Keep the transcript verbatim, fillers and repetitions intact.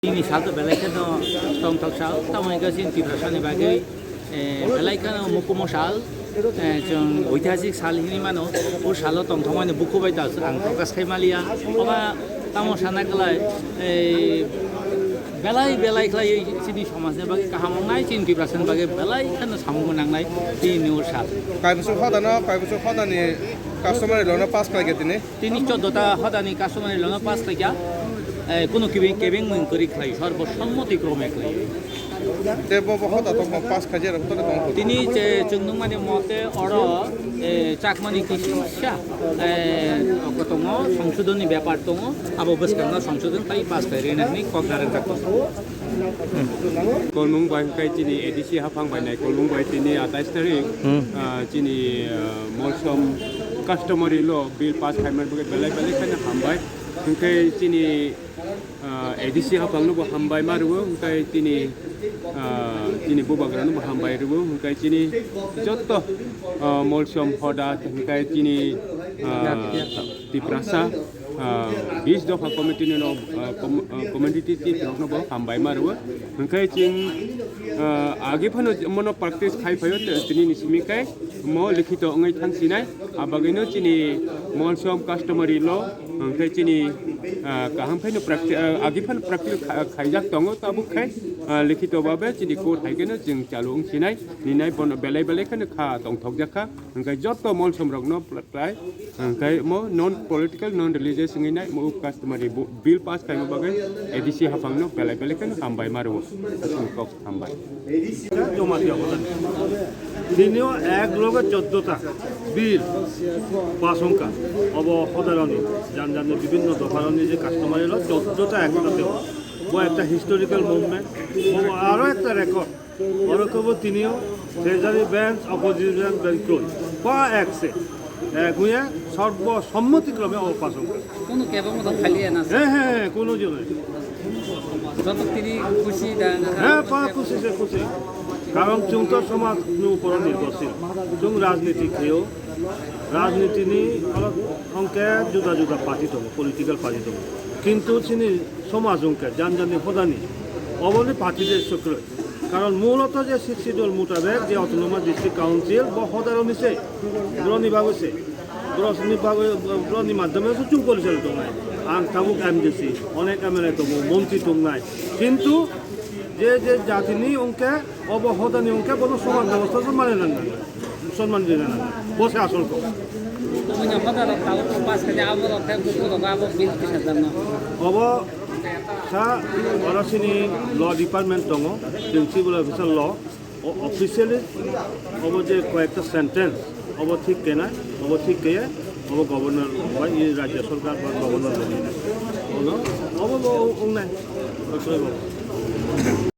Nini sal to belai kheno tongthok sal, tamo hwnkhe chini Tiprasani bagwi, eh, belai kheno mukumo sal, eh, chwng oitihasik sal hinwi mano. O salo tongthokmani bukhuk bai ta ang prokash khai maliya. Oba tamo sana kwlai, eh, belai belai khlaiwi chini somajni bagwi kaham wngnai, chini Tiprasani bagwi belai kheno samung nangnai chini o sal. Kaibwswk hodano, kaibwswk hodani customary law no pass khlaikha tini. Tini choddo ta hodani customary law no pass khlaikha, eh, kunu kebeng, kebeng mung kwrwi khlai, sarbo sommoti krome khlai. Tei bo, bo hoda tongma pass khaijak rok tongthok. Tini je chwng nukmani mote oro, eh, Chakmani kisa, eh, tongo, songsodhonni bepar tongo, abo bwskango songsodhon khlai pass khlai rwnani kok narwkjak tongo. Kolmung bai hwnkhe chini A D C haphang bai nai kolmung bai tini atais tarik, Hmm. ah, chini, ah, Molsom customary law bill pass khaimani bagwi belai belai kheno hambai. Hwnkhe chini, ah, A D C haphangno bo hambai ma rwo, hwnkhe chini, ah, chini bubagrano bo hambai rwo, hwnkhe chini jotto, ah, Molsom hoda, hwnkhe chini, ah, Tiprasa, ah, bis dopha committee ni no, ah, com-, ah, committee chief rok no bo hambai ma rwo. Hwnkhe chwng, ah, agi phano mono practice khai phaio, te-, tini ni simi khe mo likhito wngwi thang sinai. Abagwino chini Molsom customary law, hwnkhe chini, ah, kaham phano practi-, ah, agi phano practice kha-, khaijak tongo, tabuk khe, ah, likhito babe chini court hai kheno chwng chalu wng sinai. Ninai bono belai belai kheno kha tongthok jak kha. Hwnkhe jotto Molsom rokno pl-, Tei, hwnkhe mo non political, non religious wngwi nai, mo customary bu-, bill pass khaima bagwi A D C haphangno belai belai kheno hambai ma rwo. Aswk kok hambai. Jamatia hodani. Tinio ek loge choddo ta bill pass wngkha. Obo hodaroni, jan jani bibhinno dopharoni je customary law choddo ta eksatheo. Bo ekta historical movement, bo aro ekta record. Oro kebo tinio Treasury Bench, Opposition Bench kroi. Pa ekse. Ek huye sorbo sommoti krome o pass wngkha. Kono kebo moto khali ya na. He, he, he, kono jone. Joto tini khushi da. He, pa khushi se khushi. Karon chwng to somaj ni upor nirbhorshil. Chwng rajniti kheyo. Rajniti ni oro hwnkhe juda juda party tongo, political party tongo. Kintu chini somaj hwnkhe jan jani hodani oboni party de swkrwi. Karon muloto je Sixth Schedule mutabek je Autonomous District Council bo hodaroni se, boroni bagwi se, boroni bagwi, boroni madhyome se chwng porichalito wngnai. Ang tabuk M D C, onek M L A tongo, montri tongnai. Kintu je, je jatini wngkhe, obo hodani wngkhe bono soman bebostha se mane nang nang, sonman rina nang. Bo se asol kok. Buini hoda rok tabuk pass khaidi, abo rok khe buku rok abo bill kisa jarno. Obo sa oro sini law department tongo, principal officer law, o officially obo je koyekta sentence, obo thik kena, obo thik keye, obo governor ba i rajya sorkar ba governor bo hinai. Ono, obo bo wngnai.